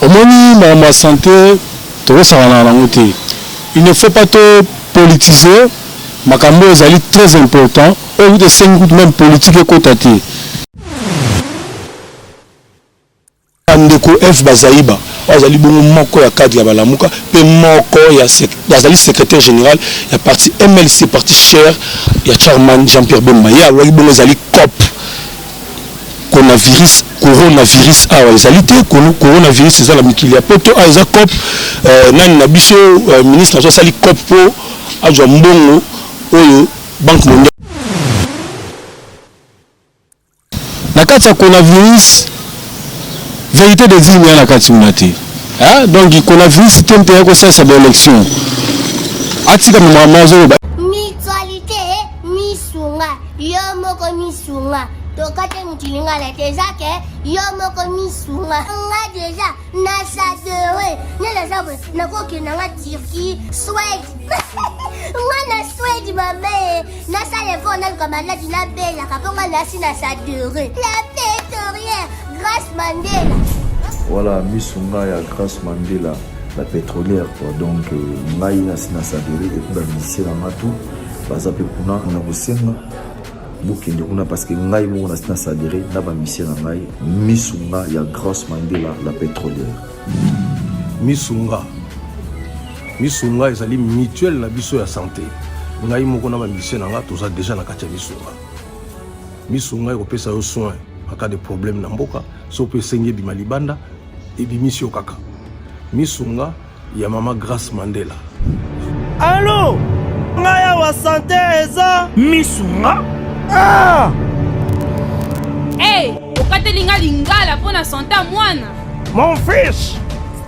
Omoni makambo ya sante tokosakanaka nango te. Il ne faut pas to politiser makambo oyo ezali très important oyo kutu esengi kutu meme politique ekota te. Ndeko Eve Bazaiba oyo azali bongo moko ya cadre ya Balamuka mpe moko ya azali secretaire general ya parti MLC, parti cher ya chairman Jean-Pierre Bemba, ye alobaki bongo ezali coop Coronavirus, coronavirus awa ezali te. Coronavirus eza na mikili ya poto, awa eza coop. Nani na biso ministre azo asali coop mpo azwa mbongo oyo Banque mondiale. Na kati ya coronavirus, vérité des urnes ya na kati kuna te. Hein? Donc coronavirus te mpe ya kosalisa ba élection. Atika mama azoloba. Mutualité misunga yo moko misunga tokate mutu lingala te eza ke yo moko misunga nga deja na sadere nde naza boye nakokenda nga Turquie, Suède nga na Suède mame nasala effort naluka maladi nabelaka mpo nga nasi na sadere la pétorière Grace Mandela. Voilà misunga ya Grace Mandela la pétrolière quoi. Donc ngai nasi na sadere et puis ba musicien na nga tout baza pe kuna na kosenga bokende kuna parce que ngai moko nasi na sadere na ba musicien na ngai misunga ya Grace Mandela la pétrolière. Misunga misunga ezali mutuelle na biso ya santé. Ngai moko na ba musicien na nga toza déjà na kati ya misunga. Misunga ekopesa yo soin en cas de problème na mboka, so mpe esengi ebima libanda, ebimisi yo kaka. Misunga ya mama Grace Mandela. Allo, ngai awa sante eza misunga. Ah! Hey, okateli nga lingala mpo na sante ya mwana. Mon fils,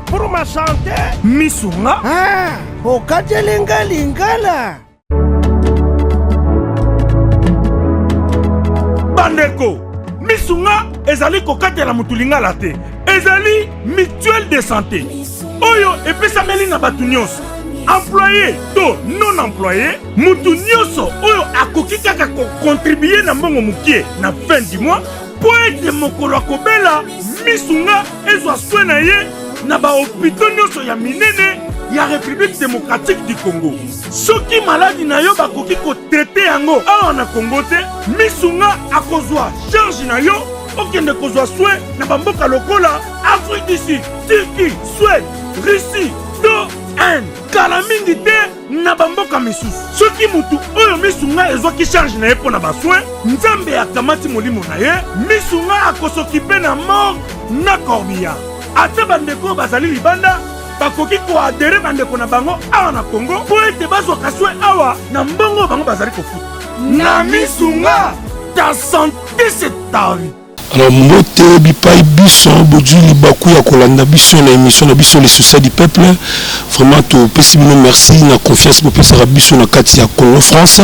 pour ma santé. Misunga. Ah, okateli nga lingala. Bandeko, misunga ezali kokatela motu lingala te, ezali mutuelle de santé oyo epesameli na bato nyonso, employé to non employé. Motu nyonso oyo akoki kaka kokontribue na mbongo mokie na fin du mois mpo ete mokolo akobela, misunga ezwa soin na ye na bahopito nyonso ya minene ya République démocratique du Congo. Soki maladi na yo bakoki kotraite yango awa na Congo te, misunga akozwa charge na yo okende kozwa soin na bamboka lokola Afrique du Sud, Turquie, Suède, Russie to Inde, kala mingi te na bamboka misusu. Soki mutu oyo misunga ezwaki charge na ye mpo na basoin, Nzambe akamati molimo na ye, misunga akosokipe na morgue na corbillard. Ata bandeko oyo bazali libanda bakoki koadere bandeko na bango awa na Congo mpo ete bazwaka soin awa na mbongo oyo bango bazali kofuta. Na misunga, ta santé c'est ta vie. Alors mbote bipai biso bozwi libaku ya kolanda biso na émission na biso Le Social du Peuple. Vraiment topesi bino merci na confiance bopesaka biso na kati ya Congo France.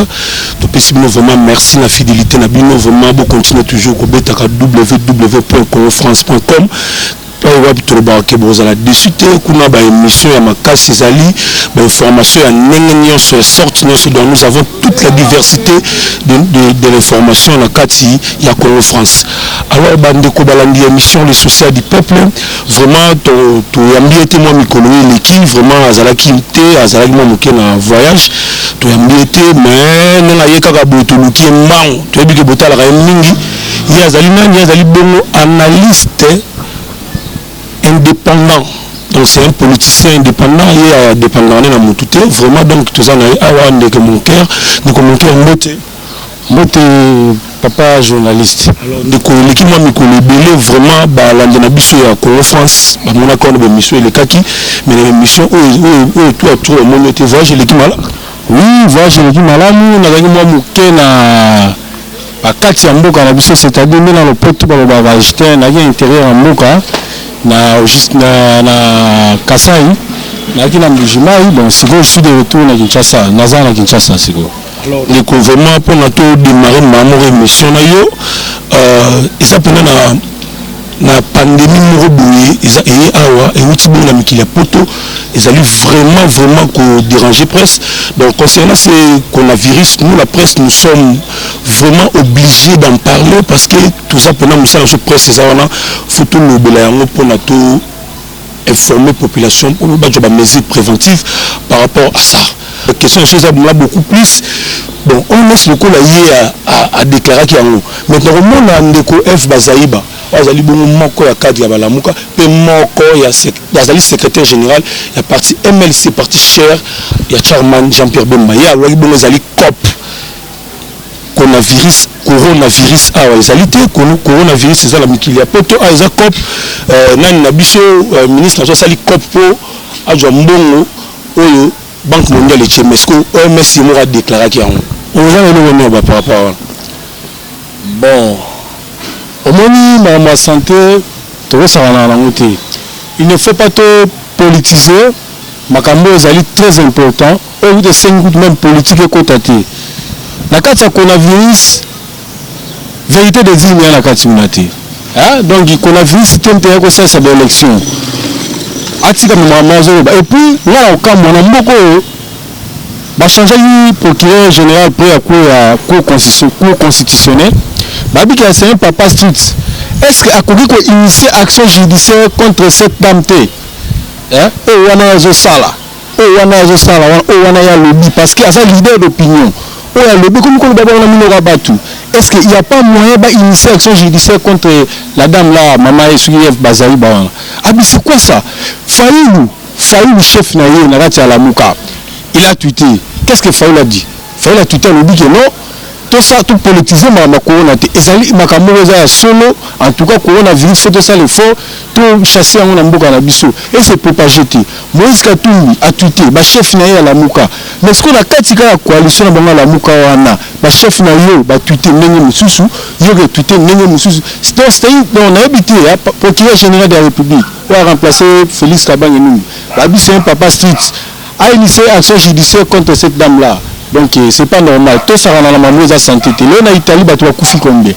Topesi bino vraiment merci na fidélité na bino. Vraiment bo continuer toujours kobetaka www.congofrance.com oyo wapi tolobaka ke bozala déçu te. Kuna ba émission ya makasi ezali, ba information ya ndenge nyonso, ya sorte nyonso. Donc nous avons toute la diversité de l'information na kati ya Congo France. Alors bandeko balandi ya émission Le Social du Peuple, vraiment toyambi ye te mwa mikolo oyo eleki. Vraiment azalaki te, azalaki mwa moke na voyage, toyambi ye te. Mais ndenge aye kaka boye, toluki ye mbangu, toyebi ke botalaka ye mingi. Ye azali nani? Ye azali bongo analyste indépendant, donc c'est un politicien indépendant. Ye adépendant na motu te vraiment. Donc toza na ye awa, ndeko Monker. Ndeko Monker, mbote. Mbote, papa journaliste. Alors ndeko, eleki mwa mikolo ebele, vraiment balandi na biso ya Congo France bamonaka wana baémission elekaki, mais na émission oyo to atour omoni ete voyage eleki malamu. Oui, voyage eleki malamu. Nazalaki mwa moke na bakati ya mboka na biso, c'est-à-dire nde na lopoto balobaka justin, nazalaki na intérieur ya mboka na juste na Kasai, nazalaki na Mbujimayi. Bon, sikoyo je suis de retour na Kinshasa, naza na Kinshasa sikoyo. Alors ndeko, vraiment mpona to démarrer moko émission na yo, eza mpena na pandémie moko boye eza eye awa, euti bongo na mikili ya poto, ezali vraiment vraiment kodéranger presse. Donc concernant ce coronavirus, nous la presse, nous sommes vraiment obligés d'en parler parce que toza mpena mosala biso presse eza wana, faut tolobela yango mpona to informer population mpo bazwa ba mesures préventives par rapport à ça. Question mosusu eza nga beaucoup plus bon OMS lokola ye adeklaraki yango maintenant komona ndeko F Bazaiba oyo azali bongo moko ya cadre ya balamuka mpe moko ya azali secrétaire général ya parti MLC, parti cher ya chairman Jean-Pierre Bemba, ye alobaki bongo ezali cop coronavirus. Coronavirus awa ezali te, coronavirus eza na mikili ya poto, awa eza cop. Nani na biso ministre na biso asali cop mpo azwa mbongo oyo Banque mondiale etie, mais ce OMS ye moko adeklaraki yango. Oza na eloko nini par rapport wana? Bon, omoni, makambo ya santé tokosakana nango te. Il ne faut pas to politiser makambo oyo ezali très important, oyo kutu esengi kutu même politique ekota te na kati ya coronavirus. Vérité des urnes ya na kati kuna te. Donc coronavirus te mpe ya kosalisa baélection, atika makambo azoloba. Et puis nga na kokamwa na mboka oyo bachangeaki procureur général près ya cour ya cour constitutionnelle, babiki ya c'est un papa strict. Est ce que akoki koinitier action judiciaire contre cette dame te? Oyo wana azosala, oyo wana azosala wana, oyo wana ya lobi, parce que aza leader d'opinion, oyo alobi komi koloba bango na minoko ya bato. Est ce que il y a pas moyen bainitier action judiciaire contre la dame là, mama soki Eve Bazaiba wana? Abi, c'est quoi ça? Fayulu, Fayulu chef na ye na kati ya Lamuka, il a tweeté. Qu'est-ce que Fayulu a dit? Fayulu a tweeté, alobi ke non, tosa topolitiser makambo ya corona te, ezali makambo moko eza ya solo. En tout cas coronavirus, faut tosala effort tochasser yango na mboka na biso e se propager te. Moïse Katumbi atweeté, bachef na ye ya Lamuka. Mais sikoyo na kati kaka coalition na bango ya Lamuka wana, bachef na yo batweeté ndenge mosusu, yo ketweeté ndenge mosusu. Donc nayebi te. Procureur général de la République oyo a remplacé Félix Kabange Numbi, babi c'est un papa strict, a initié action judiciaire contre cette dame là. Donc c'est pas normal tosakana na mambo eza santé te. Lelo na Italie bato bakufi combien?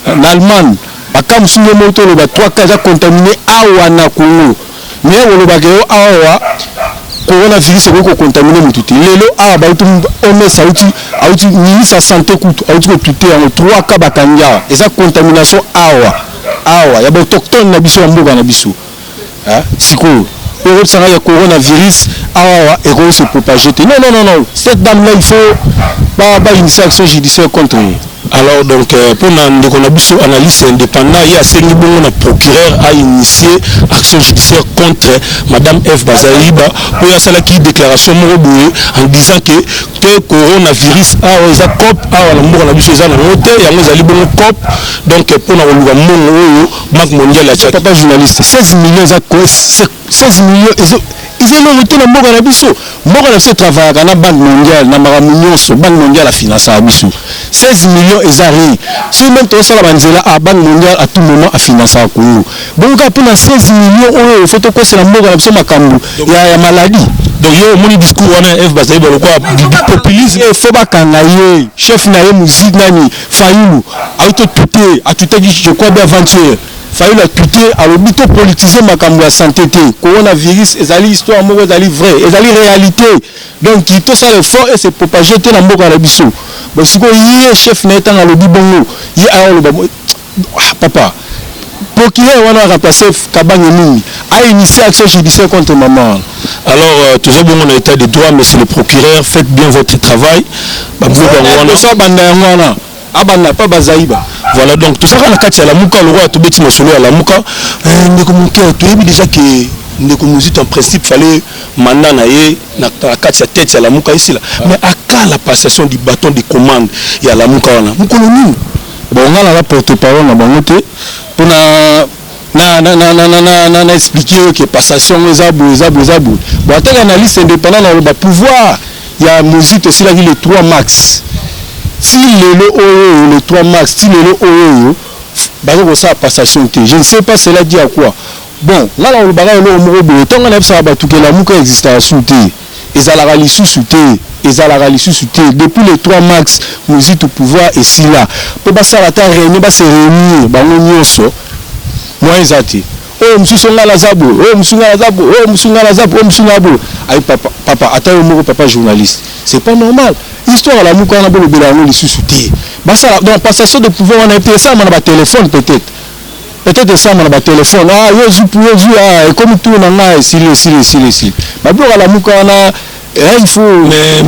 Na Allemagne baka mosusu nde moko toloba 3 cas eza contaminé awa na Congo, mais olobaka yo awa coronavirus ekoki kocontaminer motu te. Lelo awa bauti OMS, auti ministre ya santé kutu auti kotweeter yango, 3 cas bakangi awa, eza contamination awa awa ya baautochtone na biso ya mboka na biso. Sikoyo oyebisanga ya coronavirus awa ekoki se propager te? Non, non, non, non, cette dame là, il faut bainitier action judiciaire contre ye. Alors donc mpona ndeko na biso analyste indépendant, ye asengi bongo na procureur ainitier action judiciaire contre madame F Bazaiba mpo ye asalaki déclaration moko boye en disant que te, coronavirus awa eza cop, awa na mboka na biso eza nango te, yango ezali bongo cop, donc mpona koluka mbongo oyo Banque mondiale atiaki. Papa journaliste, 16 millions eza 16 millions eza eloko te na mboka na biso. Mboka na biso etravaillaka na Banque mondiale na makambo nyonso. Banque mondiale afinansaka biso, 16 millions eza rien. Soki même tozosala banzela a Banque mondiale à tout moment afinansaka Congo. Bongo kaka mpona 16 millions oyo faut tokosela mboka na biso makambo ya maladie? Donc yo omoni discours wana F bazali balokwa du populisme. Faut bakanga ye. Chef na ye Muzito nani, Fayulu, auti otweeter, atweetaki je crois bien avant-hier. Fayulu atweeté, alobi topolitiser makambo ya santé te, coronavirus ezali histoire moko ezali vrai, ezali réalité, donc tosala effort e se propager te na mboka na biso. Bon, sikoyo ye chef na ye ntango alobi bongo, ye aya oloba, ah, papa procureur wana remplacer Kabange mingi, a initié action judiciaire contre maman wana. Alors toza bongo na état de droit. Monsieur le procureur, faites bien votre travail. Babiloko yango wana. So abanda yango wana, abanda pa Bazaiba. Voilà, donc tozalaka na kati ya Lamuka. Lokola tobeti masolo ya Lamuka, ndeko Moke, toyebi déjà ke ndeko Muzito en principe fallait mandat na ye na kati ya tête ya Lamuka esila, mais aka la passation du bâton de commande ya Lamuka wana mokolo nini? Bon, nga naza porte parole na bango te mpona na expliquer oyo ke passation yango eza boye, eza boye, eza boye. Bon, ataka na liste indépendant, na loba pouvoir ya Muzito esilaki le 3 mars. Ti lelo oyo, le 3 mars ti lelo oyo oyo baza kosala passation te, je ne sais pas cela dit à quoi. Bon, nga na kolobaka eloko moko boye, ntango nayebisaka bato ke Lamuka existaka su te, ezalaka lisusu te, ezalaka lisusu te depuis le 3 mars. Muzito pouvoir esila mpo basala ata réunion, base réunir bango nyonso, moyen eza te. Oyo mosusu ngai naza boye, oyo mosusu ngai naza boye, oyo mosusu ngai naza boye, oyo mosusu ngai boye. Ayi papa, papa, ata yo moko papa journaliste, c'est pas normal. Histoire ya Lamuka wana bolobela yango lisusu te. Basala donc passation de pouvoir wana ete esalama na batelefone peut-être. Peut-être esalama na ba telephone, ah yo ozwi yo ozwi, ah ekomi tour na nga, esili esili esili esili. Ba biloko ya lamuka wana eh, il faut. Mais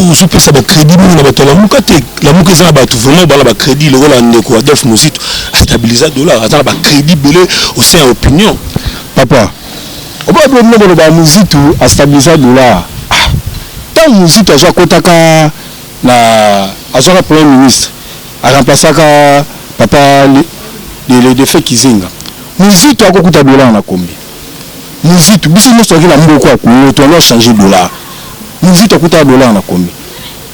yo ozopesa ba crédit mingi na bato ya lamuka te. Lamuka eza na bato vraiment bala ba crédit lokola ndeko Adolphe Muzito astabilisa dollar, aza na ba crédit ebele au sein ya opinion. Papa, oboya bino bino boloba Muzito astabilisa dollar. Ah, ntango Muzito azwa akotaka na azwaka premier ministre, aremplaçaka papa le défunt Kizenga. Muzito akokuta dollar na combien? Muzito, biso nyonso toyaki na mboko ya Congo, toyaki changer dollar. Muzito akuta dollar na combien?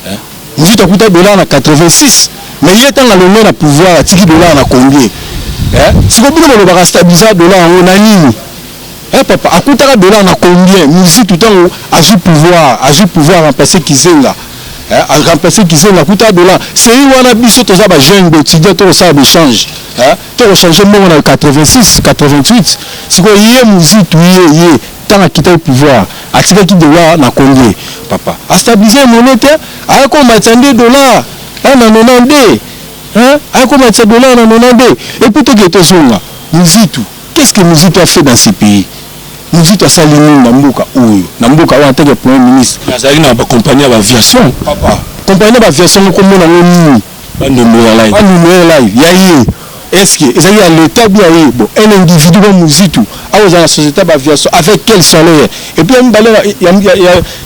Hein? Muzito akuta dollar na 86, mais ye ntango alongwe na pouvoir atiki dollar na combien? Hein? Siko bino bolobaka stabiliser dollar yango na nini? Eh papa, akutaka dollar na combien? Muzito ntango azwi pouvoir, azwi pouvoir remplacer Kizenga. Eh, remplacer Kizenga akuta dollar. Sei wana biso toza ba jeune d'étudiant tokosala ba échange. Eh, tokochange mbongo na 86, 88. Sikoyo ye Muzito ye ntango akitaki pouvoir atikaki dollar na combien? Papa, astabiliser monnaie te, akomatisa nde dollar na 92. Hein? Akomatisa dollar na 92. Et puis toke tozonga. Muzito, qu'est-ce que Muzito a fait dans ce pays? Muzito asali nini na mboka oyo? Na mboka oyo en tant que premier ministre. Azalaki na bacompagnie ya baaviation. Papa, compagnie ya baaviation moko mona yango nini? Bandundu Airline. Bandundu Airline ya ye. Est-ce que ezali ya l'État bien ye? Bon, un individu comme Muzito akozala na société ya baaviation avec quel salaire? Et puis ya mibale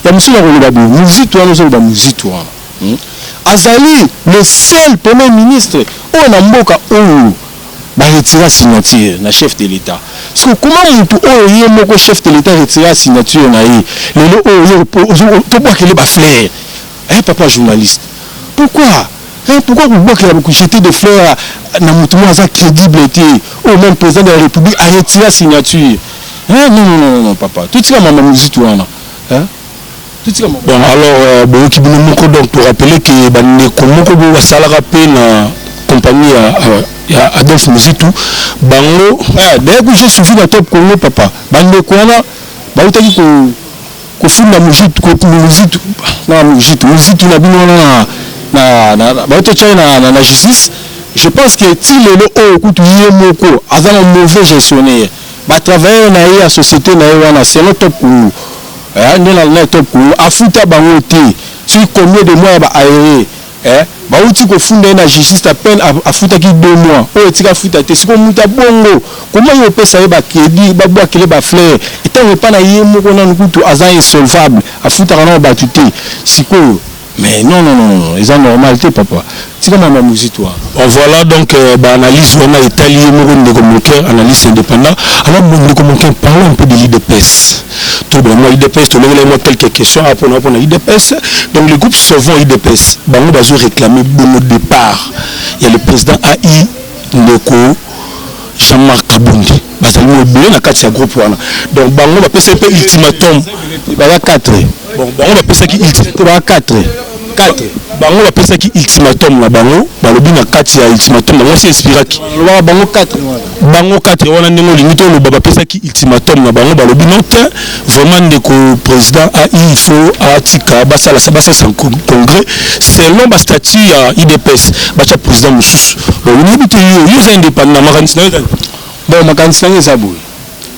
ya mosusu na koloba boye, Muzito wana ozoloba Muzito wana. Azali le seul premier ministre oyo na mboka oyo baretira signature na chef de l'État. Parce que comment mutu oyo ye moko chef de l'État retira signature na ye, lelo oyo tobwakele bafleur? Eh papa journaliste, pourquoi? Hein, pourquoi kobwakela, kojeter des fleurs na mutu moko aza crédible te, oyo même président de la République aretira signature? Hein, non, non, non, non, papa, totika mama Muzito wana. Hein? Bon, alors boyoki bino moko. Donc pour rappeler que bandeko moko boyo basalaka mpe na compagnie ya Adolphe Muzitu, bango D'ailleurs que j'ai suivi na Top Congo, papa, bandeko wana bautaki kofunda Muzitu, Muzitu na Muzitu, Muzitu na bino wana na bauti otya ye na justice. Je pense que ti lelo oyo kutu ye moko aza na mauvais gestionnaire, batravailleur na ye ya société na ye wana, selon Top Congo nde na Top Congo, afuta bango te soki combien de mois ya baarriérés. Bauti kofunda ye na justice, à peine afutaki 2 mois oyo etika afuta te. Sikoyo moto abongo, koma ye opesa ye bacrédit, babwakele bafleur, ntango epa na ye moko nanu kutu aza insolvable, afutaka nano bato te sikoyo? Mais non, non, non, non, eza normal te, papa, tika mama Muzito wana. Bon, voilà, donc baanalyse wana etali ye moko ndeko Moker, analyste indépendant. Alors ndeko Moker, parlons un peu de l'UDPS. Tolobela mwa UDPS, tolongela mwa quelques questions mpona UDPS. Donc le groupe Sauvons UDPS, bango bazo réclamer bongo départ ya le président AI ndeko Jean-Marc Kabund. Bazali mo ebele na kati ya groupe wana. Donc bango bapesaki mpe ultimatum. Baza 4. Bon, bango bapesaki Baza 4, 4. Bango bapesaki ultimatum na bango, balobi na kati ya ultimatum bango si inspiraki. Lobaka bango 4 wana. Bango 4 wana, ndenge olingi toloba, bapesaki ultimatum na bango, balobi non te, vraiment ndeko président AI il faut atika, basalisa congrès selon bastatut ya UDPS, batya président mosusu. Bon, oyebi te, yo oza indépendant, makanisi na yo eza? Bon, makanisi nango eza boye: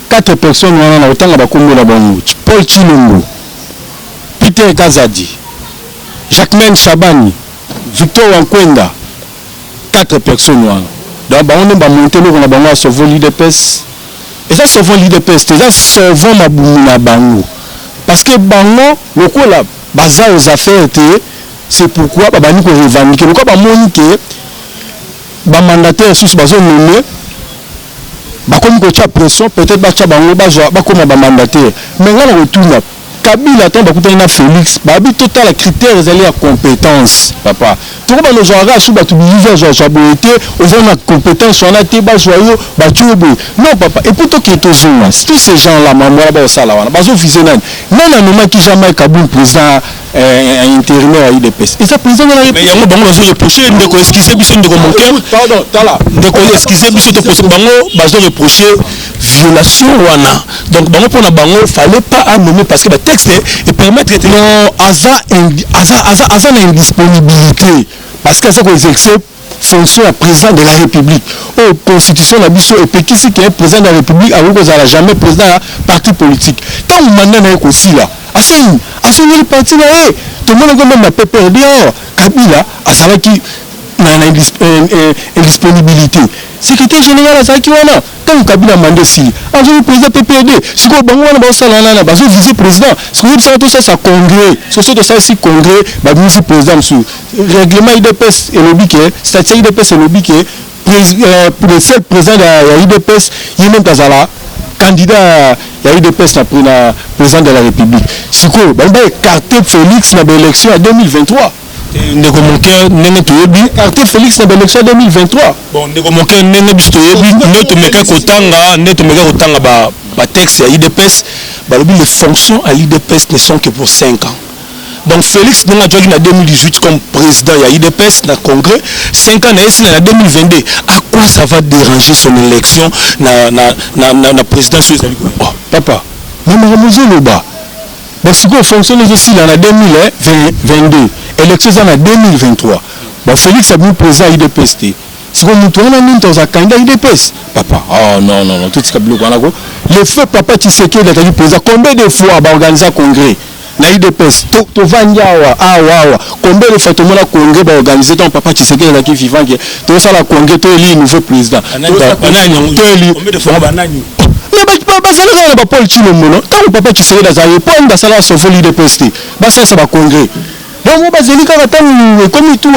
4 personnes wana na kotanga bakombo na bango, Paul Chilombo, Peter Kazadi, Jacquemain Shabani, Victor Wankwenda, 4 personnes wana. Donc bango nde bamonte eloko na bango ya Sauvons l'UDPS. Eza Sauvons l'UDPS te, eza Sauvons mabumu na bango, parce que bango lokola baza aux affaires te, c'est pourquoi babandi korevendiquer. Lokola bamoni ke bamandataire susu bazonommer, bakomi kotia pression, peut-être batya bango bazwa bakóma bamandataire. Mais ngai na kotuna, Kabila ntango bakutani na Félix, babi totala critère ezali ya compétence. Papa, toko balozwaka kaka so bato bilivi azwazwa boye te, oza na compétence wana te, bazwa yo batie yo boye. Non papa, et puis tokee tozonga, tous ces gens là mambo wana baosala wana, bazovise nani? Nani anomaki Jean-Marc Kabund président intérimaire ya UDPS? Eza président de la Mais yango bango bazoreproche, ndeko, excuse biso, ndeko Monker. Pardon, tala. Ndeko, excuse biso, topose bango bazoreproche violation wana. Donc bango, mpona bango, fallait pas anommer parce que batexte epermettre te. Non, aza na indisponibilité parce que aza koexercer. fonction ya président de la République oyo constitution na biso epekisi ke président de la République akoki kozala jamais président ya parti politique. Ntango mandat na ye kosila, asali asongeli parti na ye. Tomonaki même na PPRD awa, Kabila azalaki na indisponibilité, secrétaire général azalaki wana. Ntango Kabila mandat esili, azongi président PPRD. Sikoyo bango wana bazosala wana, bazoviser président. Sikoyo bisaka tosalisa congrès, soso tosalisi congrès, babimisi président mosusu. Règlement UDPS elobi ke, statut ya UDPS elobi ke le seul président ya UDPS, ye même azala candidat ya UDPS na président de la République. Sikoyo bango baécarter Félix na baélection ya 2023. Ndeko Moke, ndenge toyebi écarter Félix na baélection ya 2023. Bon, ndeko Moke, ndenge biso toyebi, nde tomeka kotanga batexte ya UDPS, balobi les fonctions à l'UDPS ne sont que pour 5 ans. Donc Félix, ndenge azwaki na 2018 comme président ya UDPS na congrès, 5 ans na ye esila na 2022. À quoi ça va déranger son élection na présidence oyo ezali? Oh, papa, mais makambo ozoloba, bon, sikoyo fonction ezosila na 2022, élection eza na 2023. Bon, Félix abimi président ya UDPS te. Sikoyo moto wana nini toza candidat UDPS, papa? Oh non, non, non, totika biloko wana ko. Le feu papa Tshisekedi azalaki président, combien de fois baorganiser congrès na UDPS? Tovandi awa awa awa, combien de fois tomona congrès baorganiser ntango papa Tshisekedi azalaki vivant ke tozosala congrès, toélire nouveau président, toélire? Mais bazalaka na bapaul Tshilombo. Ntango papa Tshisekedi azalaki, mpo ani basalaka sauve l'UDPS te, basalisa bacongrès? Bango bazeli kaka ntango ekomi tu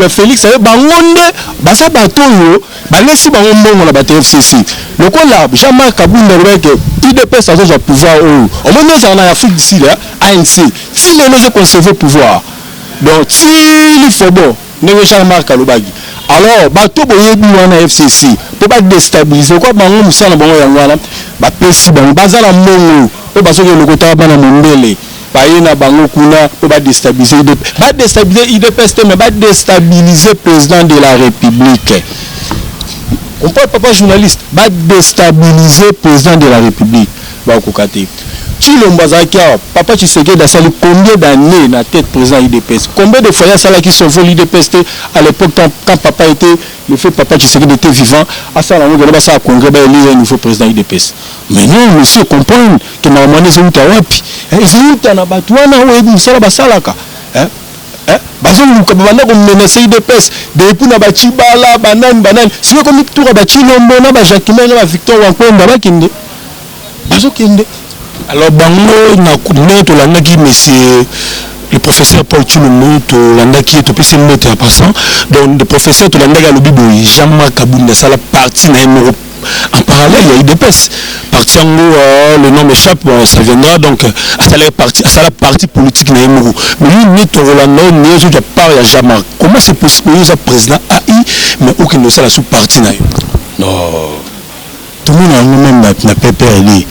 Félix aye. Bango nde baza bato oyo balesi bango mbongo na bato FCC, lokola Jean-Marc Kabund alobaki ke UDPS azozwa pouvoir. Oyo omoni ezala na Afrique du Sud, ANC ti lelo ezoconserver pouvoir, donc ti lifobo ndenge Jean-Marc alobaki. Alors bato boyebi wana FCC mpo badéstabiliser kwa bango, mosala na bango yango wana. Bapesi bango, baza na mbongo oyo bazoki elokotaka bana mondele, baye na bango kuna mpo badéstabiliser UDPS. Badéstabiliser UDPS te, mais badéstabiliser président de la République. Comprends, papa journaliste? Badéstabiliser président de la République, bakoka te. Tshilombo azalaki awa, papa Tshisekedi asali combien d'années na tête président UDPS? Combien de fois asalaki sauver l'UDPS te à l'époque, quand papa était, le fait papa Tshisekedi était vivant, asala yango kena basala congrès, baélire un nouveau président UDPS? Mais non, monsieur, comprendre ke makambo wana ezowuta wapi? Ezowuta na bato wana oyo yebi mosala basalaka. Bazoluka, babanda komenacer UDPS depuis na bacibala banani banani. Sikoyo ekomi tour ya baTshilombo na baJacquemain na baVictor Wankwenda, bakende, bazokende. Alors bango, na ndenge tolandaki monsieur le professeur Paul Tshilombo, tolandaki ye, topesi mbote ya passant. Donc le professeur, tolandaki alobi boye: Jean-Marc Kabund asala parti na ye moko en parallèle ya UDPS. Parti yango, le nom m'échappe, bon, ça viendra. Donc asala parti, asala parti politique na ye moko. Mais yo nde tokolanda oyo nde ozozwa part ya Jean-Marc. Comment c'est possible oyo oza président AI mais okende osala sous parti na yo? Non, tomona yango même na PPRD,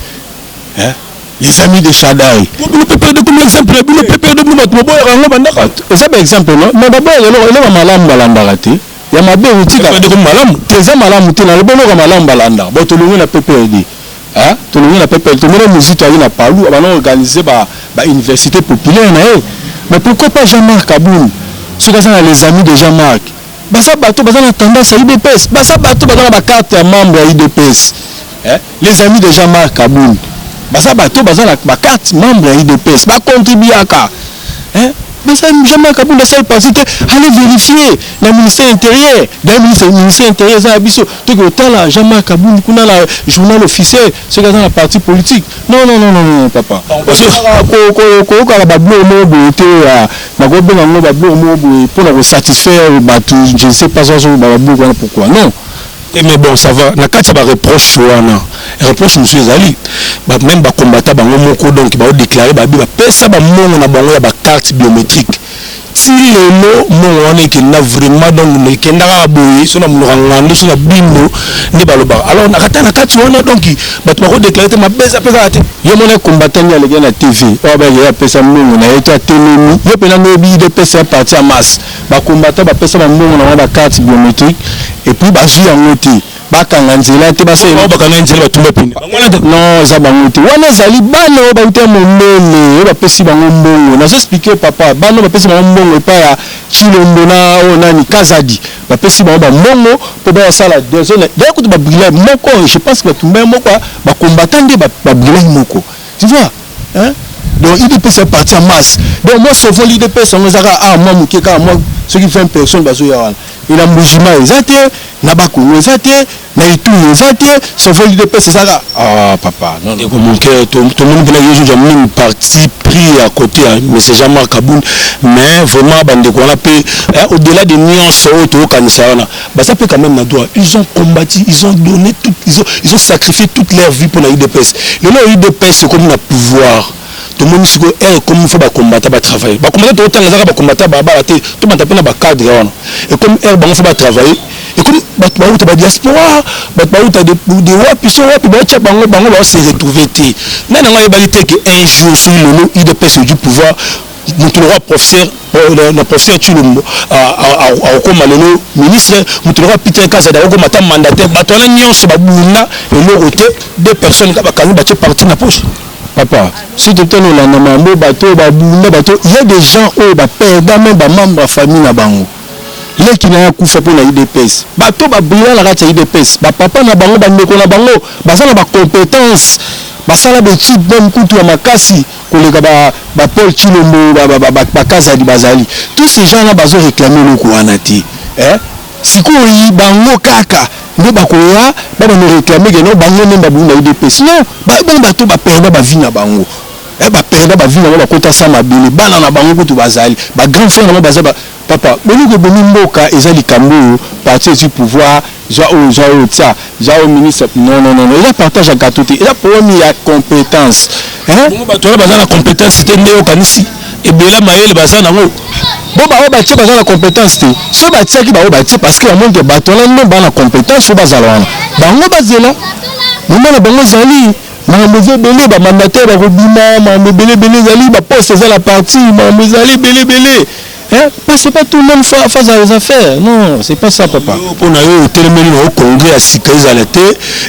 hein? Les amis de Shadary. Bino PPRD comme exemple, bino PPRD, bino bato baboyaka yango bandaka. Eza baexemple, no, mais baboyaka eloko, eloko malamu balandaka te, ya mabe otika. PPRD comme malamu. Te, eza malamu te. Nalobi eloko malamu balandaka. Bon, tolongi na PPRD, tolongi na PPRD, tomona Muzito ayi na Palu, abana organiser bauniversité populaire na ye. Mais pourquoi pas Jean-Marc Kabund? Soki aza na les amis de Jean-Marc, baza bato baza na tendance ya UDPS, baza bato baza na bacarte ya membre ya UDPS. Les amis de Jean-Marc Kabund baza bato baza na bacarte membre ya UDPS, bacontribuaka. Baza Jean-Marc Kabund asali parti te. Allez vérifier na ministère intérieur. D'ailleurs, ministère intérieur eza ya biso, toki otala Jean-Marc Kabund kuna na journal officiel soki aza na parti politique. Non, non, non, non, non, papa, koyokaka babiloko moko boye te. Nakobenga yango babiloko moko boye mpona kosatisfaire bato, je ne sais pas, azoba babiloko wana pourquoi. Non. Mais bon, ça va. Na kati ya bareproche wana, reproche mosusu ezali même bakombata bango moko, donc baodéclarer babi bapesa bamongo na bango ya bacarte biométrique. Ti lelo mbongo wana ekenda vraiment, donc ekenda kaka boye, so na monoko ngando, so na bindo nde balobaka. Alors nakata na kati wana, donc bato bakodéclarer te, mabe eza mpe kaka te. Ye mona combattant aleki na TV oyo bayeke, ye apesa mbongo na ye to atelemi ye mpena noyebi UDPS ya parti ya masse. Bacombattant bapesa bambongo na bango, bacarte biométrique, et puis bazwi yango te, bakanga nzela te. Bakanga nzela, batumba pine. Non, eza bango te. Wana ezali bana oyo bauti ya mondele oyo bapesi bango mbongo. Nazo expliquer, papa, bana oyo bapesi bango mbongo epai ya Tshilombo na oyo nani Kazadi bapesi bango ba mbongo po baya sala desordre d'ailleurs kutu ba brûla moko je pense que batumba ye moko ba combattants nde ba brûla ye moko tu vois hein donc udps ya parti ya masse donc moi sauvons l'udps yango eza kaka ah mwa moke kaka mwa soki 20 personnes bazoya wana et na Mbujimayi eza te na Bas-Congo eza te Na Ituri eza te, sauvons l'udps eza kaka ah papa non non. Ndeko mon cœur tomoni mpena yo ozwa mingi parti pris ya cote ya monsieur Jean Marc Kabund mais vraiment ba ndeko wana pe au delà de nionso oyo tokokanisa wana baza pe quand même na droit ils ont combattu ils ont donné tout ils ont, ils ont sacrifié toute leur vie pona udps lelo oyo udps ekomi na pouvoir tomoni sikoyo heure ekomi faut ba combattant ba travailler ba combattant tokotanga ezaka ba combattant balabala te tobanda pe na ba cadre wana ekomi heure bango faut ba travailler ekomi bato bauta ba diaspora bato bauta de, de wapi so wapi baotya bango bango bao se retrouver te nani yango ayebaki te ke un jour soki lelo udps du pouvoir moto lokola professeur na professeur Tshilombo akokoma lelo ministre moto lokola Peter Kazadi akokoma ata mandataire bato wana nyonso babunda eloko te deux personnes kaka bakangi batie parti na poche. Papa soki totali olanda mambo bato oyo babunda bato il ya des gens oyo ba perda meme ba membre ya famille na bango leki na ye akufa mpo na udps bato ba brilla na kati ya udps ba papa na bango ba ndeko na bango baza na ba competence basala ba etude meme kutu ya makasi koleka ba ba Paul Tshilombo ba ba ba, ba Kazadi bazali tous ces gens là bazo reclamer eloko wana te eh Sikoyo bango kaka nde bakoya ba banda reclamer que non bango nde babunda udps non ba bango bato ba perda ba vie na bango eh ba perda ba vie na bango bakota sa mabele bana na bango kutu bazali ba grand frère na bango baza ba papa boloko ebomi mboka eza likambo oyo parti ezwi pouvoir zwa oyo zwa oyo tia zwa oyo ministre non non non eza partage ya gâteau te eza problème ya compétence eh bongo bato wana baza na compétence te nde okanisi ebele mayele baza nango. Bo ba oyo batie baza na competence te soki batiaki ba oyo batie parce que bamoni ke bato wana nde ba na competence faut bazala wana bango bazela moment na bango ezali makambo eza ebele ba mandataire bakobima makambo ebele ebele ezali ba poste eza na parti makambo ezali ebele ebele hein parce que pas tout le monde faut azala aux affaires non c'est pas ça papa. Yo pona yo otelemeli na yo congrès ya sika ezala te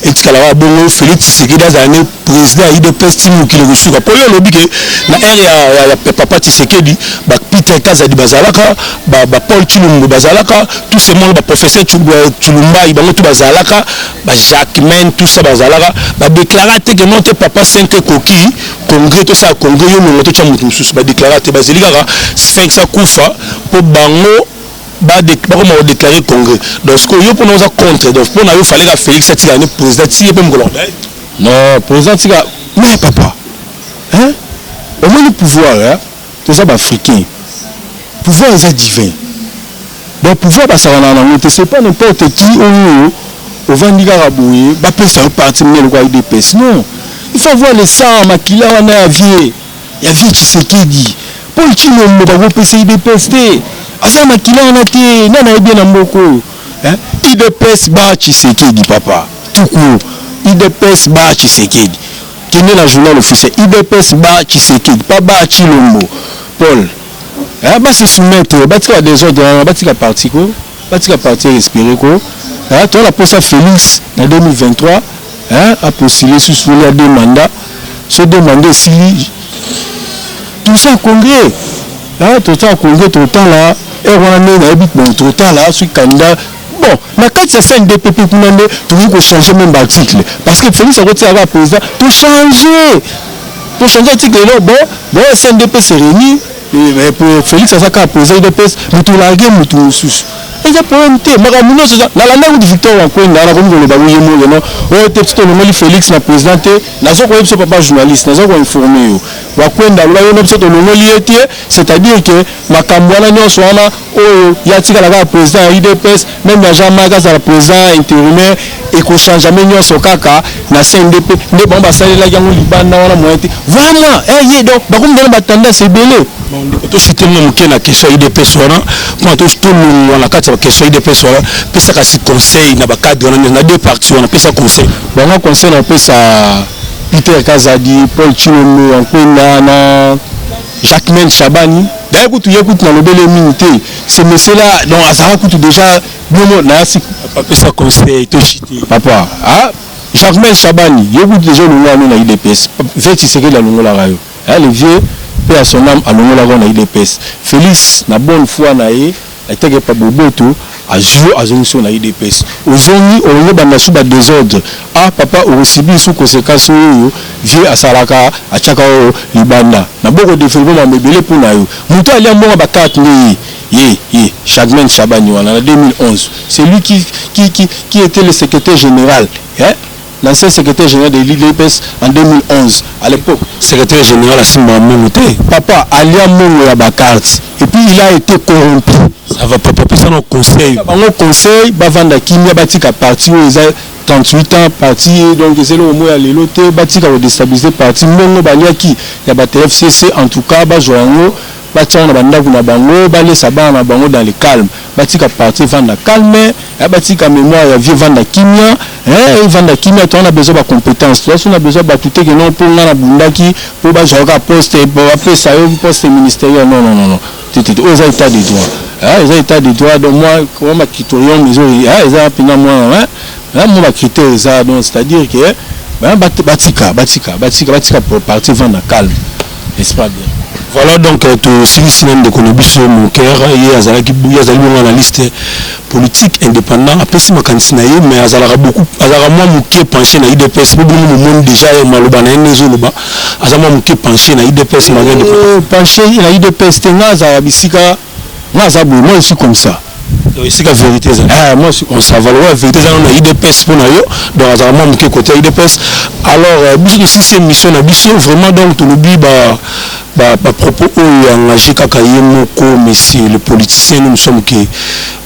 etikala kaka bongo Felix Tshisekedi azala nde President ya udps ti mokili ekosuka po yo olobi ke na heure ya, ya, ya papa Tshisekedi ba Peter Kazadi bazalaka ba, ba Paul Tshilumbu bazalaka tout ce monde ba professeur Tshilumbayi bango tout bazalaka ba Jacquemain tout ça bazalaka ba declara te ke non te papa 5 ekoki congrès tosala congrès yo longo totya moto mosusu ba declara te bazeli kaka 5 akufa po bango ba bakoma ko declarer congrès donc sikoyo yo pona oza contre donc pona yo fallait ka Felix atikala ne président ti ye pe mokolo Non president tika mais papa hein omoni pouvoir hein toza ba africain pouvoir eza divin donc pouvoir basakanaka nango te c'est pas n'importe qui oyo ovandi kaka boye bapesa yo parti monene lokola udps non il faut avoir le sang makila wana ya vieux ya vieux Tshisekedi Paul Tshilombo bakopesa udps te aza na makila wana te nani ayebi ye na mboka oyo hein udps ba Tshisekedi papa tout court udps ba Tshisekedi kende na journal officiel udps ba Tshisekedi pas ba Tshilombo Paul hein ba se soumettre batika ba desordre wana batika parti ko batika parti respirer ko hein toza na posa Felix na 2023 hein a postuler susu ya deux mandats so deux mandats esili toza congrès hein toza congrès totala heure wana nde nayebi bon totala soki candidat bon na kati ya CNDP mpe kuna nde tokoki kochanger meme baarticle parce que Felix akotika kaka président tochanger tochanger article elo bon bon CNDP se réunit Felix aza kaka président UDPS moto olarge moto mosusu eza problème te makambo nyonso eza nalanda kutu Victor Wakwenda nakomi koloba ye moko no oyo te biso tolongoli Felix na président te naza koyebisa biso papa journaliste naza koinforme yo Wakwenda aloba yo na biso tolongoli ye te c'est-à-dire que makambo wana nyonso wana oyo ye atikala kaka président ya UDPS meme ya Jean Marc azala président intérimaire ekochangeame nyonso kaka na CNDP nde bango basalelaki yango libanda wana moyen te vraiment eh, ye donc bakomi na batendance ebele. Bon ndeko to chute mwa moke na question ya udps wana mpona tolongwa na kati ya question ya udps wana pesa kasi conseil na bacadre wana na deux parties wana pesa conseil. Bango conseil na kopesa Peter Kazadi, Paul Tshilombo, Wankwenda na Jacquemain Shabani d'ailleurs kutu ye kutu nalobeli ye mingi te ce monsieur là donc azalaka kutu déjà bino na si papa pesa conseil to chute papa ah Jacquemain Shabani ye kutu déjà olongwa no na UDPS vieux Tshisekedi alongolaka yo ah le vieux Paix à son âme, alongolaka yo na udps. Felix na bonne foi na ye, atake pa boboto, azwi yo azongisi yo na udps. Ozongi olingi obanda su ba desordre. Ah papa okosubir su consequence oyo vieux asalaka atiaka yo libanda. Na boko developper mambo ebele mpo na yo. Moto alia mbongo ya ba carte nde ye. Ye ye Chagmen Shabani wana na 2011 c'est lui qui qui qui qui etait le secretaire general hein l'ancien secretaire general de l'UDPS en 2011 à l'epoque. Secretaire general asimbaka mbongo te. Papa alia mbongo ya ba cartes et puis il a ete corrompu. Ça va papa pesa nao conseil. Pesa bango conseil bavanda kimia batika parti oyo eza 38 ans parti donc eza eloko moko ya lelo te batika ko destabiliser parti mbongo baliaki ya batu ya FCC en tout cas bazwa yango Batia yango na ba ndaku na bango, balesa bana na bango dans le calme. Batika parti evanda calme, eh, batika memoire ya vieux evanda kimia, eh, evanda kimia, toza na besoin ba competences, toza su na besoin batu te que non po nga na bundaki po bazwa kaka poste, bapesa yo poste ministeriel, non, non, non, non, te, te, te, oyo eza etat de droit, eh, eza etat de droit, donc moi, moi ba criterium ezo, eh, eza pena moi, hein, hein, moi ba critères eza, donc c'est à dire que, hein, batika, batika, batika, batika parti evanda calme. N'est-ce pas bien? Voilà donc tosilisi na ndeko na biso mon cœur ye azalaki ye azali bongo analyste politique indépendant apesi makanisi na ye mais azalaka beaucoup azalaka mwa moke penché na UDPS mpo bino momoni déjà ye maloba na ye nde ezoloba aza mwa moke penché na UDPS malgré euh, penché na UDPS te nga azalaka bisika nga aza boye moi je suis comme ça donc esika vérité ezali eh, moi je suis on ça va lokola vérité eza na UDPS mpo na yo donc azalaka mwa moke côté ya UDPS alors euh, biso tosilisi émission na biso vraiment donc tolobi ba ba, ba propos oyo engagé kaka ye moko monsieur le politicien nous sommes que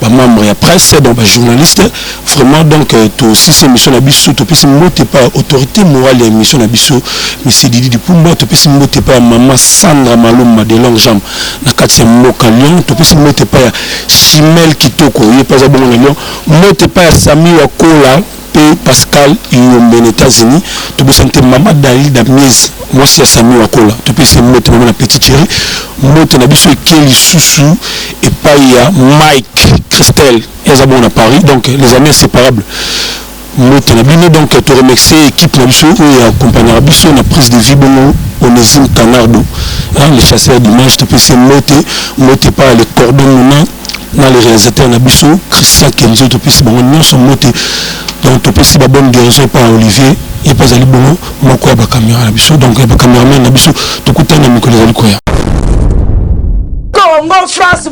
ba membre ya presse donc ba journaliste vraiment donc euh, tosilisi émission na biso topesi mbote pa autorité morale ya émission na biso monsieur Didi Dipumba topesi mbote pa mama Sandra Malomba de longue jambe na kati ya mboka Lyon topesi mbote epai ya Chimel Kitoko ye mpe aza bongo na Lyon mbote epai ya Sami Wakola mpe Pascal Yombe na Etats-Unis tobosani te mama Dalida Mies mwasi ya Sami Wakola topesi ye mbote mama na Petit Thierry mbote na biso eke lisusu epai ya Mike Christelle ye aza bongo na Paris donc les amis inséparables Mbote na bino donc to remercier equipe na biso oyo accompagnaka biso na prise de vue bongo Onesime Canardo hein, le chasseur d'image topesi ye mbote mbote pa le cordon mona na le réalisateur na biso Christian Kenzo topesi bango nyonso mbote donc topesi ba bonne guérison epai ya Olivier ye mpe azali bongo moko ya bakamera na biso donc ya bacameraman na biso tokutani na mikolo ezali koya. Congo France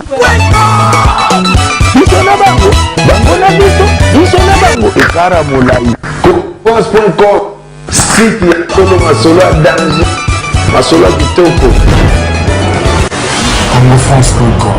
biso na bango bango na biso biso na bango ekara molai france.com site ya solo masolo ya danger masolo ya kitoko congofrance.com.